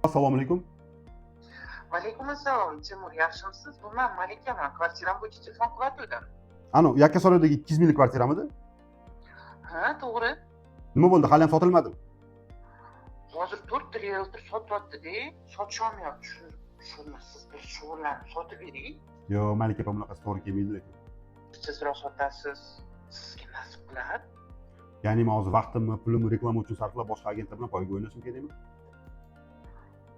Assalomu alaykum. Vaalaykum assalom, Timur, yaxshimisiz? Bu man Malikaman, kvartiram bo'yicha telefon qilyotgandim. Anu Yakkasaroydagi 200 minglik kvartiramidi? Ha, to'g'ri. Nima bo'ldi, hali ham sotilmadimi? Hozir to'rtta rieltor sotyapti-da, sotisholmayapti. Shuni siz bir shug'ullanib sotib bering. Yo'q, Malika opa, bunaqasi to'g'ri kelmaydi lekin. Tezroq sotasiz, sizga nasib qiladi. Ya'ni man hozir vaqtimni, pulimni reklama uchun sarflab, boshqa agentlar bilan poyga o'ynashim kerakmi?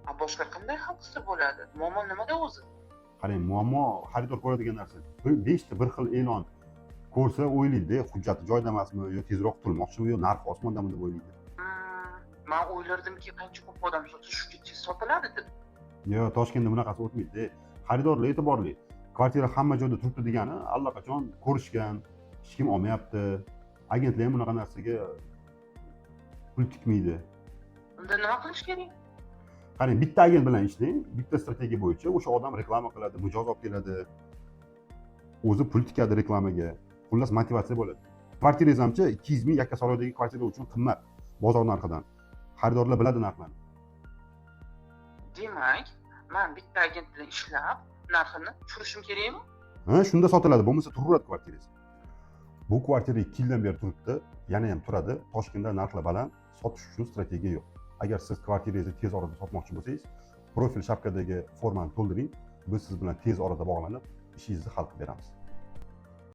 A boshqa qanday hal qilsa bo'ladi? Muammo nimada o'zi? Qarang, muammo xaridor ko'radigan narsa. Bir beshta bir xil e'lon ko'rsa, o'ylaydi, hujjati joyida emasmi yo tezroq qutulmoqchimi yo narxi osmondami deb o'ylaydi. Man o'ylardimki, qancha ko'p odam sotsa, shuncha tez sotiladi deb. Yo'q, Toshkentda bunaqasi o'tmaydi. Xaridorlar e'tiborli. Kvartira hamma joyda turibdi degani allaqachon ko'rishgan, hech kim olmayapti. Agentlar ham bunaqa narsaga pul tikmaydi. Unda nima qilish kerak? Qarang, bitta agent bilan ishlang, bitta strategiya bo'yicha. O'sha odam reklama qiladi, mijoz olib keladi, o'zi pul tikadi reklamaga. Xullas, motivatsiya bo'ladi. Kvartirangiz hamchi 200 ming Yakkasaroydagi kvartira uchun qimmat bozor narxidan. Xaridorlar biladi narxlarni. Demak, man bitta agent bilan ishlab, narxini tushirishim kerakmi? Ha, shunda sotiladi, bo'lmasa turaveradi kvartirangiz. Bu kvartira 2 yildan beri turibdi, yana ham turadi. Toshkentda narxlar baland, sotish uchun strategiya yo'q. Agar siz kvartirangizni tez orada sotmoqchi bo'lsangiz, profil шапка dagi formani to'ldiring. Biz siz bilan tez orada bog'lanib, ishingizni hal qilib beramiz.